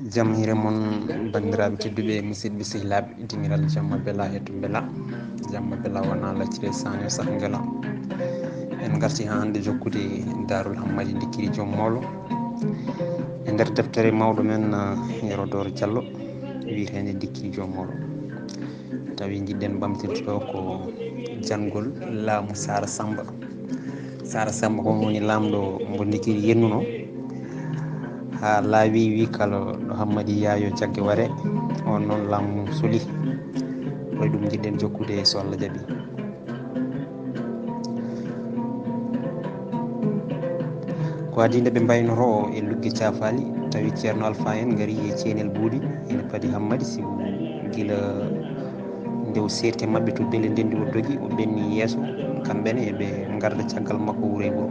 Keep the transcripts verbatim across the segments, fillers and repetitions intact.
Jam hiire mon, banndiraaɓe tedduɓe, musidɓe sehilaaɓe, dingiral jamma bela e to bela. Jamma bela wona laccire sane sah ngela. En ngarti haa hannde jokkude Daarul Hammadi Ndikkiri Joom Moolo. E nder deftere mawɗo men, eh, Yero Dooro Jallo, wiyeteende Ndikkiri Joom Moolo. Tawi njiɗɗen ɓamtirde ɗo ko janngol laamu Saara Samba. Saara Samba ko woni laamɗo mbo Ndikkiri yennuno, haa laawi wi kala ɗo Hammadi Yaayo Jagge ware, on noon laamu soli. Ko e ɗum njiɗɗen jokkude so Allah jaɓi. Ko adii nde ɓe mbaynoroo e lugge caafaali, tawi Ceerno Alfa en ngari e ceenel buuɗi, ene padi Hammadi sibu gila nde o seerti e maɓɓe to Bele Ndenndi o dogi, o ɓenni yeeso, kamɓe ne eɓe ngarda caggal makko wuro e wuro.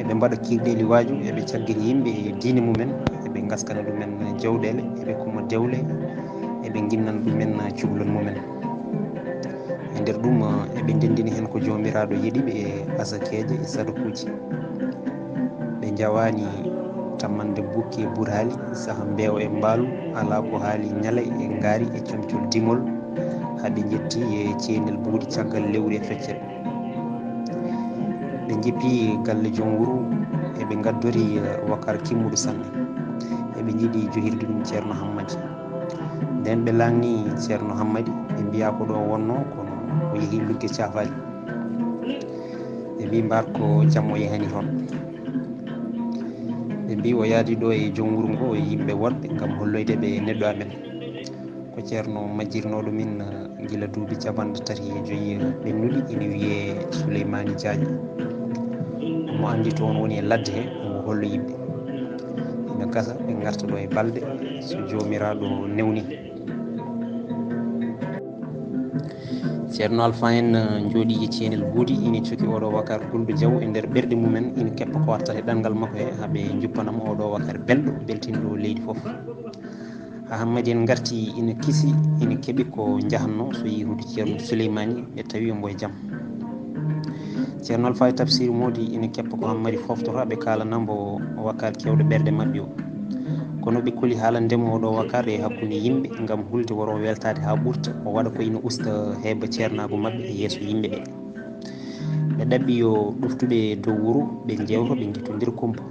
Eɓe mbaɗa kiirɗeeli waaju, eɓe caggina yimɓe e diine mumen, eɓe ngaskana ɗumen jawɗeele, eɓe kuma dewle, eɓe nginnana ɗumen cukalon mumen. E nder ɗum, eɓe ndenndini heen ko Joomiraaɗo yeɗi ɓe e asakeeje e sadakuuji. Ɓe njawaani tammande bukki e burhaali, saha mbeewa e mbaalu, alaa ko haali ñalay e ngaari e comcol dimol, haa ɓe njetti e ceenel buuɗi caggal lewru e feccere. Ɓe njippi galle joom wuro, eɓe ngaddori, eh, wakar kimmuɗo sanne. Eɓe njiɗi johirde ɗum Ceerno Hammadi. Nden ɓe laamni Ceerno Hammadi, ɓe mbiya ko ɗo wonno, kono o yehi lugge caafaali. Ɓe mbi mbar ko jam o yehani toon. Ɓe mbi o yaadi ɗo e joom wuro ngo e yimɓe woɗɓe ngam holloyde ɓe neɗɗo amen. Ko Ceerno majjirnooɗo min, eh, gila duuɓi capanɗe tati e joyi, eh, ɓennuɗi, ene wiyee Suleymaani Jaaƴe. Mo anndi toon woni e ladde he, omo hollo yimɓe. Ina gasa ɓe ngarta ɗo e balɗe, so Joomiraaɗo newni. Ceerno Alfa en, eh, jooɗii e ceenel buuɗi, ina coki oɗo wakar gulɗo jaw e nder ɓerɗe mumen, ina keppa ko artata e ɗanngal makko he, haa ɓe njuppana mo oɗo wakar belɗo, beltinɗo leydi fof. Haa Hammadi en ngarti ina kisi, ina keɓi ko njahatnoo so yihude Ceerno Suleymaani, ɓe tawi omo e jam. Ceerno Alfa e Tafsir Moodi ina keppa ko Hammadi fooftora, ɓe kaalana mbo wakar kewɗo ɓerɗe maɓɓe o. Kono ɓe kuli haalande mo oɗo wakar e hakkunde yimɓe ngam hulde woro weltaade haa ɓurta, o waɗa ko ina usta heɓa ceernaagu maɓɓe e yeeso yimɓe ɓe. Ɓe ɗaɓɓi yo ɗoftuɓe dow wuro, ɓe njeewto, ɓe njettondira kumpa.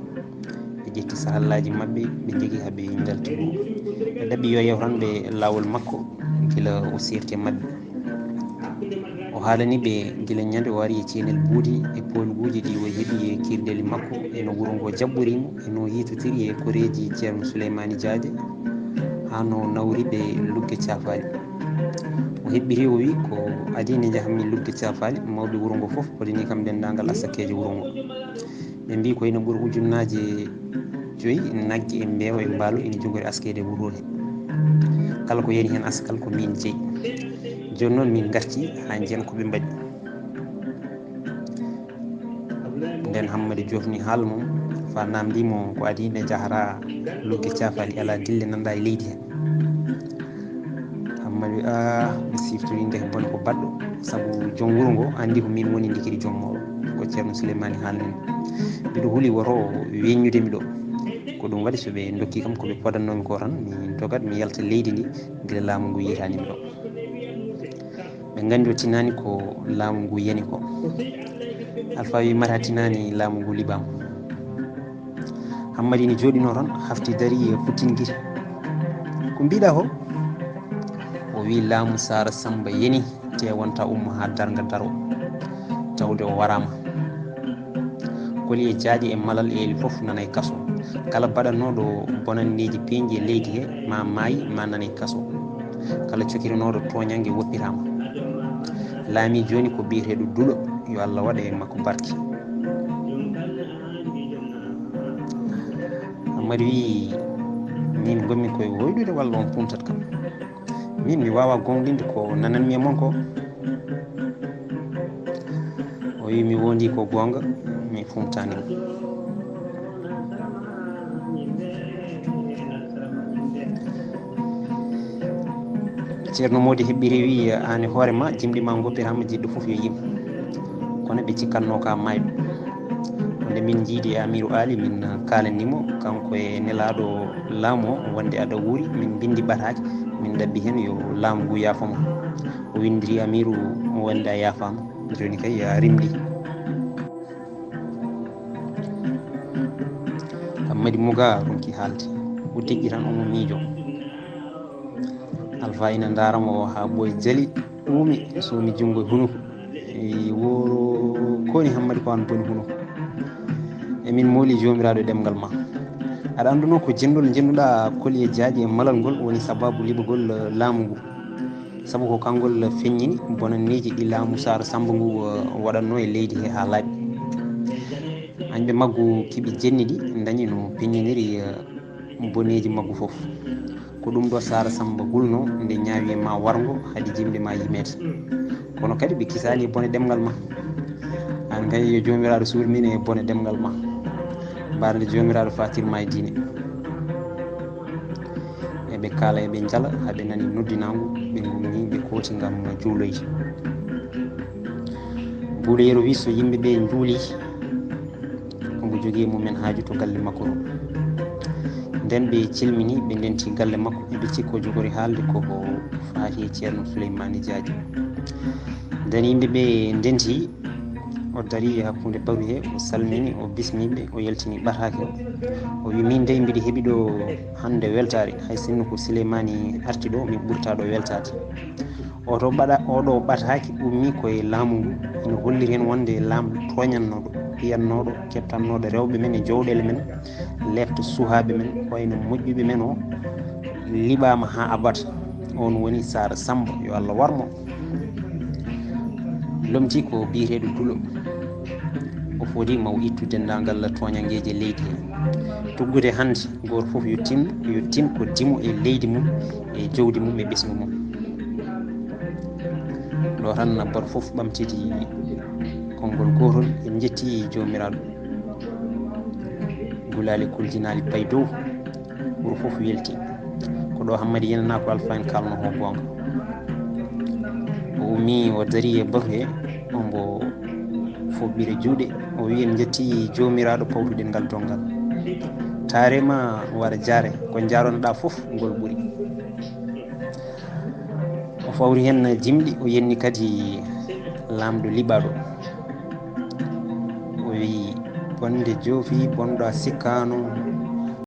Ɓe ƴetti sahallaaji maɓɓe, ɓe njogii haa ɓe njalti wuro. Ɓe ɗaɓɓi yo yewtanɓe laawol makko gila o seerti e maɓɓe. O haalani ɓe gila ñande o ari e ceenel buuɗi e poolguuji ɗi o heɓi e kiirɗeeli makko, e no wuro ngo jaɓɓori mo, e no yiitotiri e koreeji Ceerno Suleymaani Jaaƴe, haa no nawri ɓe lugge caafaali. O heɓɓiri, o wi, ko adii nde njahammi lugge caafaali, mawɓe wuro ngo fof podani kam denndaangal asakeeje wuro ngo. Ɓe mbi ko ina ɓura ujunnaaje joyi nagge e mbeewa e mbaalu ina jogori askeede e wuro he. Kala ko yani heen askal ko min jeyi. Jooni noon min ngarti haa njiyan ko ɓe mbaɗi. Nden Hammadi jofni haala mum, fa namndi mo ko adii nde njahata lugge caafaali, alaa dille nanɗa e leydi he. Hammadi wi, "Ah, mi siftori nde bone ko baɗɗo, sabu joom wuro ngo anndi ko min woni Ndikkiri Joom Moolo, ko Ceerno Suleymaani haalni mi. Mbiɗo huli woto weññude mi ɗo." Ko ɗum waɗi so ɓe ndokki kam ko ɓe podannoomi ko tan, mi dogat mi yalta leydi ndi, gila laamu ngu yiytaani mi ɗo. Ɓe nganndi o tinaani ko laamu ngu yani ko. Alfa wi, "Mata tinaani laamu ngu liɓaama." Hammadi ne jooɗinoo toon, hafti dari e futtin gite. "Ko mbiɗa ko?" O wi, "Laamu Saara Samba yani, te wonta umma haa darnga daro, tawde o waraama." Koli e jaaƴe e malal e eli fof nana e kaso. Kala baɗanooɗo bonandeeji peeñɗi e leydi he, ma maayi, ma nana e kaso. Kala cokiranooɗo tooñannge woppiraama. Laami jooni ko biyeteeɗo duɗo, yo Allah waɗ e makko barke. Hammadi wi, "Min ngonmi koye woyɗude walla on pumtat kam? Min mi waawa gooŋɗinde ko nananmi e mon ko." O wi, "Mi wondi ko goonga, mi fumtaani mo." Ceerno Moodi heɓɓiri wi, "Aan e hoore ma, jimɗi ma ngoppiraama, jiɗɗo fof yo yim. Kono ɓe cikkatnoo ka maayɗo. Ko nde min njiidi e Amiiru Aali, min Kaalani mo kanko e nelaaɗo laamu o wonde aɗa wuuri, min mbinndi ɓataake, min ɗabbi heen yo laamu ngu yaafo mo. O winndiri amiiru wonde a yaafaama, jooni kay a rimɗi. Hammadi Muga ronki haalde, o deƴƴi tan omo miijo. Alfa ina ndaara mo o haa ɓooy jali, uumi, soomi junngo e hunuko. Wi, woro koni Hammadi ko an boni hunuko. Emin mooli joomiraaɗo ɗemngal ma. Aɗa annduno ko jennol njennuɗaa koli e jaaƴe e malal ngol woni sababu liɓagol, eh, laamu ngu. Sabu ko kanngol feññini bonanneeji ɗi laamu Saara Sammba ngu, eh, waɗatno e leydi he haa laaɓi. Añɓe maggu kiɓi jenni ɗi ndañi no peññiniri, eh, boneeji maggu fof. Ko ɗum ɗo Saara Sammba gulno nde ñaawi e ma warngo, hade jimɗi ma yimeede. Kono kadi ɓe kisaani e bone ɗemngal ma. Aan kay yo joomiraaɗo suur min e bone ɗemngal ma. Mbaɗa nde joomiraaɗo fatir ma e diine. Eɓe kaala, eɓe njala, haa ɓe nani noddinaangu, ɓe ngummi, ɓe kooti ngam juuloyde. Buuleyeru wi so yimɓe ɓe njuuli, omo jogii e mumen haaju to galle makko to. Nden ɓe cilmini, ɓe ndenti galle makko, eɓe cikko jogori haalde ko ko faati e Ceerno Suleymaani Jaajo. Nden yimɓe ɓe ndenti, o dari e hakkunde baru he, o salmini, o bismi ɓe, o yaltini ɓataake o. O wi, "Min dey mbiɗa heɓi ɗo hannde weltaare, hay sinno ko Suleymaani arti ɗo, mi ɓurta ɗo weltaade." Oto ɓaɗa-, oɗo ɓataake ummi ko e laamu ngu, ina holliri heen wonde laamɗo tooñannooɗo, piyannooɗo, kettannooɗo rewɓe men e jowɗeele men, lefta suhaaɓe men, wayno moƴƴuɓe men o, liɓaama haa abada. Oon woni Saara Sammba, yo Allah war mo. Lomti ko biyeteeɗo Dulo. O fodi ma o ittu denndaangal tooñanngeeje leydi he. Tuggude hannde, gooto fof yo tin, yo tin ko dimo e leydi mum, e jawdi mum, e ɓesngu mum. Ɗo tan baro fof ɓamtiti konngol gootol, en njetti joomiraaɗo. Gulaali kuljinaali payi dow, wuro fof welti. Ko ɗo Hammadi Yena ko Alfa en kaalno ko goonga. O ummi, o dari e batu he, ombo foɓɓira juuɗe, o wi, "En njetti joomiraaɗo pawtuɗen ngal donngal. Taare ma wara jaare, ko njaaronoɗaa fof ngol ɓuri." O fawri heen jimɗi, o yenni kadi laamɗo liɓaaɗo. O wi, "Bonde joofi, bonɗo a sikkaano,